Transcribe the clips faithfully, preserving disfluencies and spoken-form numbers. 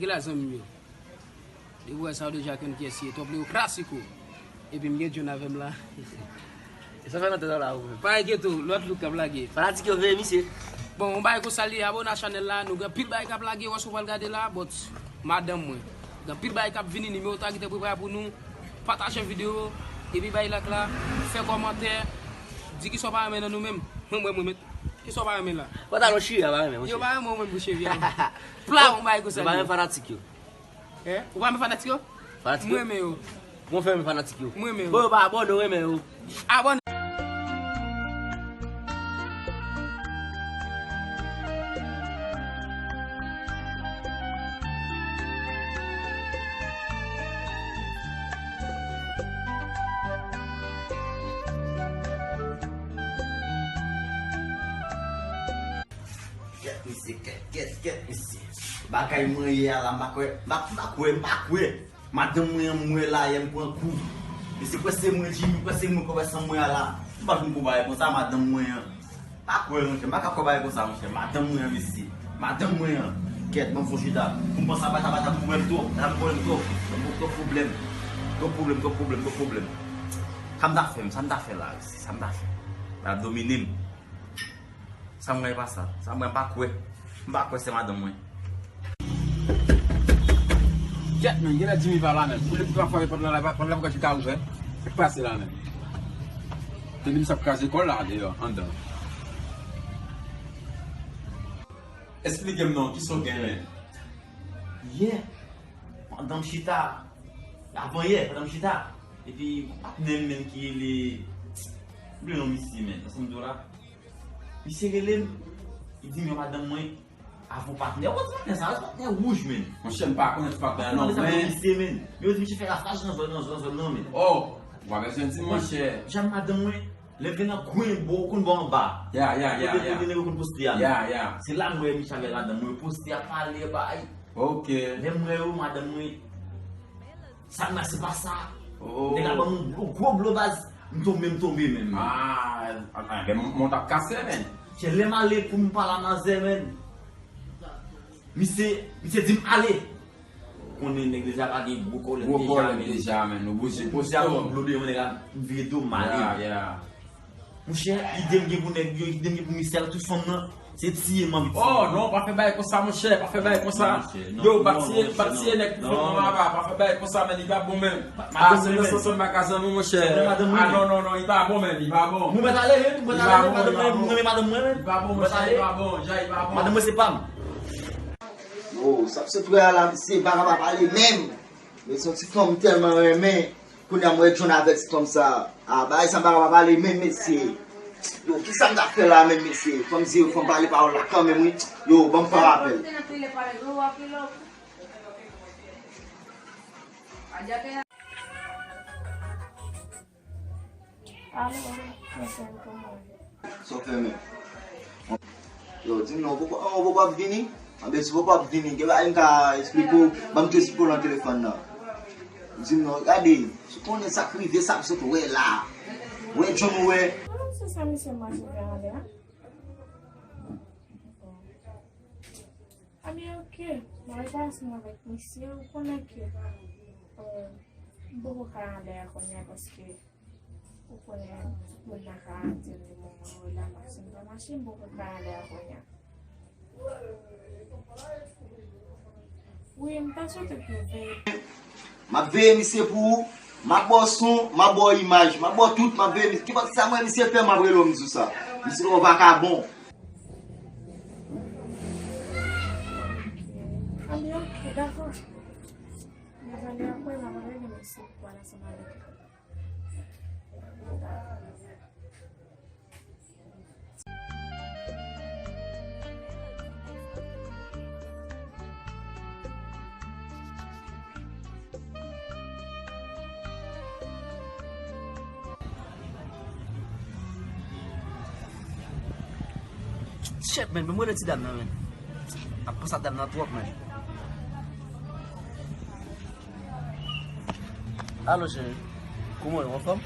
Gen la zanmi m yo. Depi w wè sa, w deja konn kiyès li ye. Top Leo Classico. Epi m gen John avè m la. E sa fè nan tèt la ou menm. Pa enkyete w, lòt look k ap lage. Fanatik yo veye misye. Bon, yon bagay konsa li ye, abòne a chanèl la, nou gen pil bagay k ap lage, wè si w pral gade la, but madanm mwen. Gen pil bagay k ap vini, nimewo ta gentan prepare pou nou. Pataje videyo, epi bay like la, fè kòmantè, di kisa w pa renmen nan nou menm. Mwen, mwen, mwen, mwen. Kisa w pa renmen la? Pantalon chire a pa renmen, monchè. Yo pa renmen w menm pou cheve a. Pla, yon bagay konsa. Yo pa renmen fanatik yo. Hein? Ou pa renmen fanatik yo? Fanatik yo? Mwen renmen yo. Mwen fè renmen fanatik yo. Mwen renmen yo. Bon, yo pa abòne, yo renmen yo. Abòne. Kèt misye, kèt, kèt, kèt misye. Bagay mwen ye a la, m pa kwè, m pa, m pa kwè, m pa kwè. Madanm mwen an m wè la yè m pran kou. Mesye kwè se mwen Jimmy, kwè se mwen kwè san mwen a la. M pa vin pou bagay konsa, madanm mwen an. Pa kwè monchè, m pa ka kwè bagay konsa monchè. Madanm mwen an mesye. Madanm mwen an. Kèt, ban m fon chita. Pou m panse a bata bata pou m wè l twòp. Bata pou m wè l twòp. Twòp pwoblèm. Twòp pwoblèm, twòp pwoblèm, twòp pwoblèm. Sa m ta fè, sa m ta fè la, sa m ta fè. L ap domine m. Sa m wè pa sa. Sa m wè m pa kwè. M pa kwè se madanm mwen. Kèt men, genlè Jimmy pa la menm. Pou li pa frape pòt la, la, pòt la poko janm ka ouvè. Sa k pase la menm? Te di m sa ap kraze kò l la deyò, anndan. Esplike m non, kisa w gen menm? Yè, pandan m chita, avan yè, pandan m chita, epi patnè m menm ki rele, m bliye non misye menm, sa m di w la. Misye rele m, li di m yo madanm mwen, avè yon patnè. Ou konn patnè sa, se patnè wouj menm. Monchè, m pa konnen ti patnè a non, men. Misye menm. Men yo di misye fè rafaj nan zòn nan, zòn, zòn nan menm. Oh, ou pa bezwen di m, monchè. Jan madanm mwen, lè m vin nan kwen bò, ou konn bò anba. Ya, ya, ya, ya. Kote, kote nèg yo konn poste a. Ya, ya. Se la m wè misye avè madanm mwen, yo poste ap pale, bay. Ok. Lè m wè yo, madanm mwen, sa m la, se pa sa. Oh. Nèg la ban m yon gwo, gwo blo baz. M tonbe, m tonbe menm. Ah, ah, ah, men m, m t ap kase, men. Chè, lè m ale pou m pale a manzè, men. Misye, misye di m ale. Ou konnen nèg deja pa gen gwo kòlèt deja, men. Gwo kòlèt deja, men. Nou bouje poste. Misye ap ban m blo deyò, nèg la vire do m ale. Ya, ya. Monchè, ide m gen pou nèg yo, ide m gen pou misye a, tout fanm nan, se tiye m anvi tiye. Oh, non, pa fè bagay konsa, monchè, pa fè bagay konsa. Yo, pa tiye, pa tiye nèg pou fanm nan laba, pa fè bagay konsa, men li pa bon menm. Ah, se nan sans sa m pa ka zanmi, monchè. Ah, non, non, non, li pa bon menm, li pa bon. Mwen mèt ale, wi, mwen mèt ale, madanm mwen, mwen renmen madanm mwen, wi. Li pa bon, monchè, li pa bon, Jan, li pa bon. Madanm mwen se pa m. Oh, sa m sot wè a la, misye pa ka pa pale menm. Men se yon ti fanm m tèlman renmen. Kounye a m wè John avè ti fanm sa. Ah, bagay sa m pa ka pa pale menm, mesye. Yo, kisa m ta fè la menm, mesye? Fò m di yo, fò m pale pawòl la kanmenm, wi. Yo, ban m fè yon apèl. Alo, mesye, kòman w ye? Sa w fè menm? Yo, di m non, ou poko, ou poko ap vini? Anben, si w poko ap vini, gen bagay m ka esplike w, ban m tou esplike w nan telefòn nan. Di m non, gade, si w konnen sa k rive, sa m sot wè la. Wè John ou wè. Alo, se sa misye mache fè anlè a? Anben, ok, mwen pase ansanm avèk misye, ou konnen ke, euh, m poko ka anlè a kounye a paske ou konnen tout moun nan ka ateri moman yo la, machin pa mache, m poko ka anlè a kounye a. Wi, m ta swete ke w veye. M ap veye misye pou ou, m ap ba w son, m ap ba w imaj, m ap ba w tout, m ap veye misye. Kenpòt sa m wè misye fè, m ap rele w, m di w sa. Misye yon vakabon. Anben, ok, dakò. Mwen pale apre, mwen pale de mesye pou pale ansanm avèk yo. Shit, man, men mwen rele ti dam nan, man. Ap panse a dam nan twòp, man. Alo, cheri. Kòman w ye? Anfòm?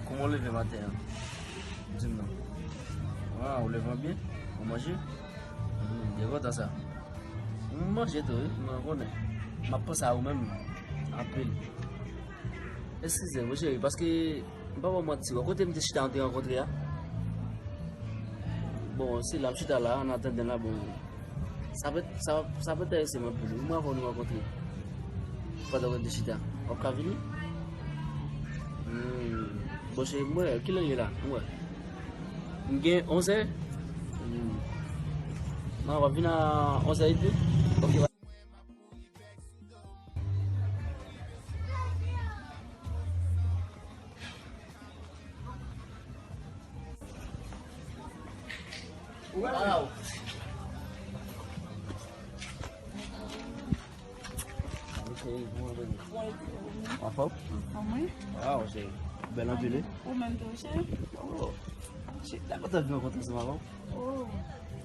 Kòman w leve maten an? Di m non. Ah, ou leve an byen? Ou manje? Hmm, byen kontan sa. M manje tou, wi, mwen konnen. M ap panse a ou menm anpil. Eskize m, wi, cheri, paske m pa ba w manti, wè kote m te chita, nou te rankontre a? Bon, se la m chita la, an atandan la, bon, sa pa, sa, sa pa enterese m anpil, wi, mwen avè w nou rankontre. Pandan w te chita, w ap ka vini? Hmm. Bon, cheri, m wè, kilè l ye la? M wè. M gen onzè? Hmm. Non, w ap vin a onzè edmi? Ok. Wow. Anfòm? Anfòm, wi. Wow, se bèl anpil, wi. Ou menm tou, cheri? Oh. Cheri, m kontan vin rankontre ansanm avè w. Oh.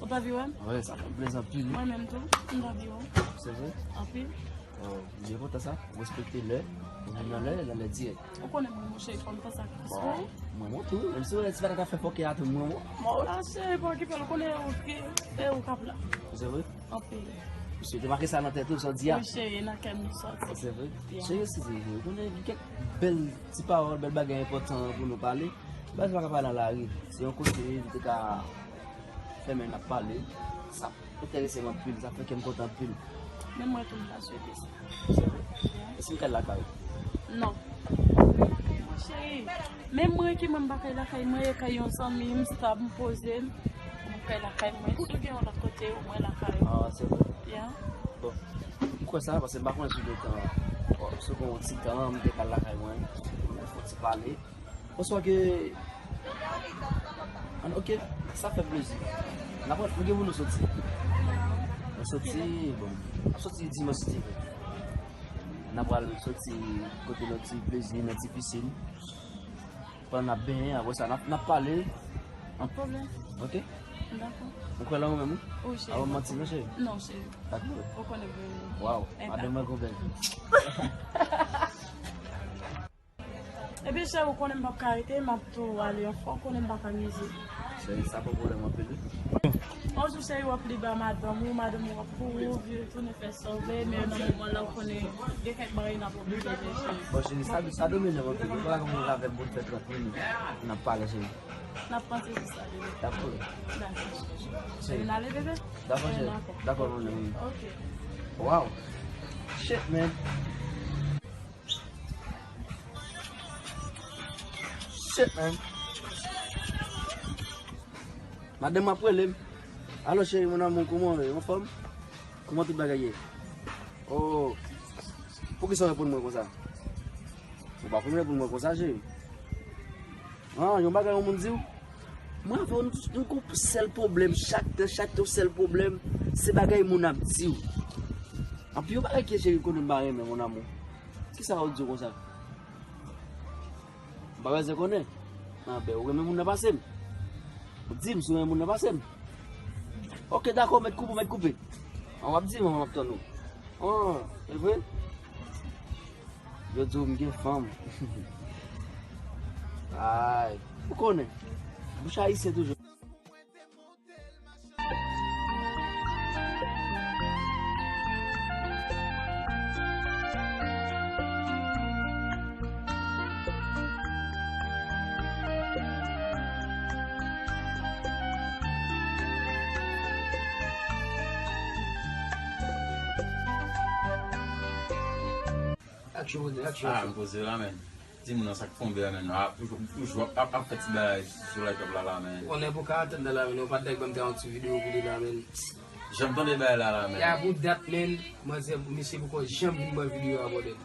Ou ta vi wè m? Wi, sa fè m plezi anpil, wi. Mwen menm tou, m ta vi wè w. Se vre? Anpil. Oh, m byen kontan sa. Ou respekte lè. Ou vin nan lè, nan lè dirèk. Ou konnen mwen, monchè, fò m fè sakrifis pou ou. Mwen, mwen tou. Menm si w wè ti patat ap fè fòkè a tou, mwen, mwen. Mwen la, cheri, pa okipe l, ou konnen ou ki, e ou k ap la. Se vre? Anpil. Mesye, te make sa nan tèt ou, sa w di a? Wi, cheri, nan kè m li sòti. Se vre? Yeah. Cheri, eskize m, ou konnen gen kèk bèl ti pawòl, bèl bagay enpòtan pou nou pale. Baz pa ka pale nan lari. Se yon kote, nou te ka fè men n ap pale. Sa enterese m anpil, sa fè kè m kontan anpil. Menm mwen tou, m ta swete sa. Se vre? Yeah. Èske m kay lakay ou? Non. Mon cheri, menm mwen ki mwen m pa kay lakay mwen, e kay yon zanmi m, stab m poze m. Mwen kay lakay mwen. Si w gen yon lòt kote, ou mwen lakay ou. Ah, se vre? Yeah. Bon, m kwè sa, paske m pa konnen si w gen tan. Bon, si w gen yon ti tan, m te ka al lakay mwen. Nou fè yon ti pale. Oswa ke, an, ok, sa fè plezi. N ap, nou gen pou nou soti. Nou soti, bon, n ap soti dimanch si Dye vle. N ap pral soti kote nan ti plezi, nan ti pisin. Pandan n ap benyen, apre sa, n ap, n ap pale. An pwoblèm. Ok? Dakò. Ou kwè lan ou menm, wi? Wi, cheri. Avan m manti, non, cheri? Non, cheri. Dakò. Ou konnen vre. Waw, madanm mwen gon bèl. Epi cheri, ou konnen m p ap ka rete, m ap tou ale yon fwa, ou konnen m pa ka mize. Cheri, sa pa pwoblèm anpil, wi. On jou cheri, w ap libre a madanm ou, madanm ou ap kouri, ou vire tounen fè sa w vle, men nan moman la, ou konnen gen kèk bagay n ap oblije fè, cheri. Bon, cheri, sa, sa domine m anpil. Ou pa ka konn avè m pou n fè trant minit, n ap pale, cheri. N ap panse sou sa, bebe. Dakò. Dakò, cheri. Cheri, n ale, bebe? Dakò, cheri. Dakò, mwen menm. Ok. Wow. Shit, man. Shit, man. Madanm ap rele m. Alo, cheri, mon amour, kouman w ye? Anfòm? Kouman tout bagay ye? Oh, poukisa w reponn mwen konsa? Ou pa konn reponn mwen konsa, cheri. Ah, yon bagay yon moun di w? Mwen avè w, nou, nou gon sèl pwoblèm, chak tan, chak tan, sèl pwoblèm, se bagay moun ap di w. Anpi yon bagay ke cheri konnen m pa renmen, mon amour. Kisa w di w konsa? M pa bezwen konnen. Anben, ou renmen moun nan pase m? Ou di m si w renmen moun nan pase m. Ok, dakò, mèt koupe, mèt koupe. An, w ap di m, an, m ap tann ou. An, e vre? Yo di w m gen fanm. Ay, ou konnen. Bouch ayisyen toujou. Aksyon, poze, aksyon. Ah, m poze la, men. Timoun nan sa k tonbe a, men. Ah, toujou, toujou ap, ap, ap fè ti bagay sou laptop la, la, men. Ou konnen pou ka atann nan la, men. Ou pa t dèk ban m te yon ti videyo pou li la, men. Janm tande bagay la, la, men. Ya pou dat, men. Manzè, misye poko janm vin ban videyo a, bòdèl.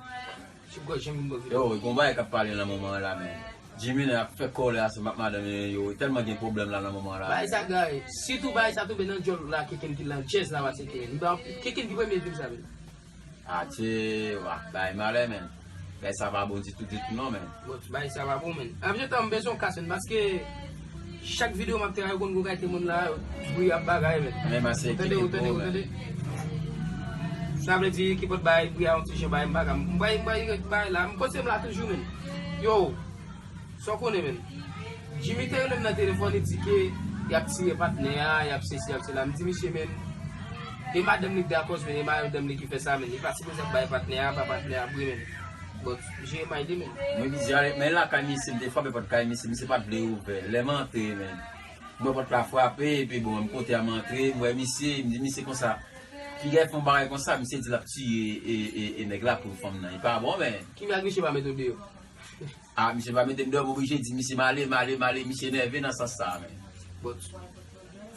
Misye poko janm vin ban videyo. Yo, gon bagay k ap pale nan moman an la, men. Jimmy nan ap fè kòlè ansanm ak madanm li yo. Tèlman gen pwoblèm la nan moman an la. Bagay sa gay. Sitou bagay sa tonbe nan djòl la, Keken ki nan djèz la, pase Keken. Keken ki premye di m sa, men. Atye, wa, bay malè, men. Bay sa pa bon ditou, ditou, non, men. Bon, bay sa pa bon, men. Ap jete m bezwen yon kas, men, paske chak videyo m ap travay, ou konn gon kalite moun la, bri ap bagay, men. Men, mase, ou tande, ou tande, ou tande. Sa vle di, ki pot bay, bri a yon ti jan bay, m pa ka, m bay, m bay, bay la, m konn se m la toujou, men. Yo, sa w konnen, men. Jimmy te rele m nan telefòn, li di ke y ap tire patnè a, y ap sesi, y ap sela. M di, misye, men, E madanm li k dakòz, men e madanm li ki fè sa, men li pa sipoze ap bay patnè a, pa patnè a bri, men. But, jere may de, men. Mwen bizye ale, men lakay misye, m te frape pòt kay misye, misye pa t vle ouvè. Lè m antre, men. M wè pòt la frape, epi bon, m kote a m antre, m wè misye, m di misye konsa. Piga fè yon bagay konsa, misye di l ap tiye e, e, e nèg la pou fanm nan. E pa bon, men. Ki nèg misye pa mete w deyò? Ah, misye pa mete m deyò, m oblije di misye m ale, m ale, m ale, misye nève nan sans sa, men. But,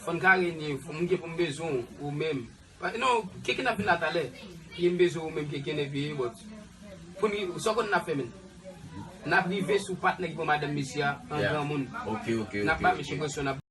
fò n ka renye, fò m gen pou m bezwen w, ou menm. Pa- Non, Keke n ap vin la talè. Ye m bezwen ou menm Keke n epi but. Pou n, sa w konn n ap fè menm. N ap rive sou patnè ki pran madanm mesye a an granmoun. Ok, ok, ok. N ap ba mesye presyon, n ap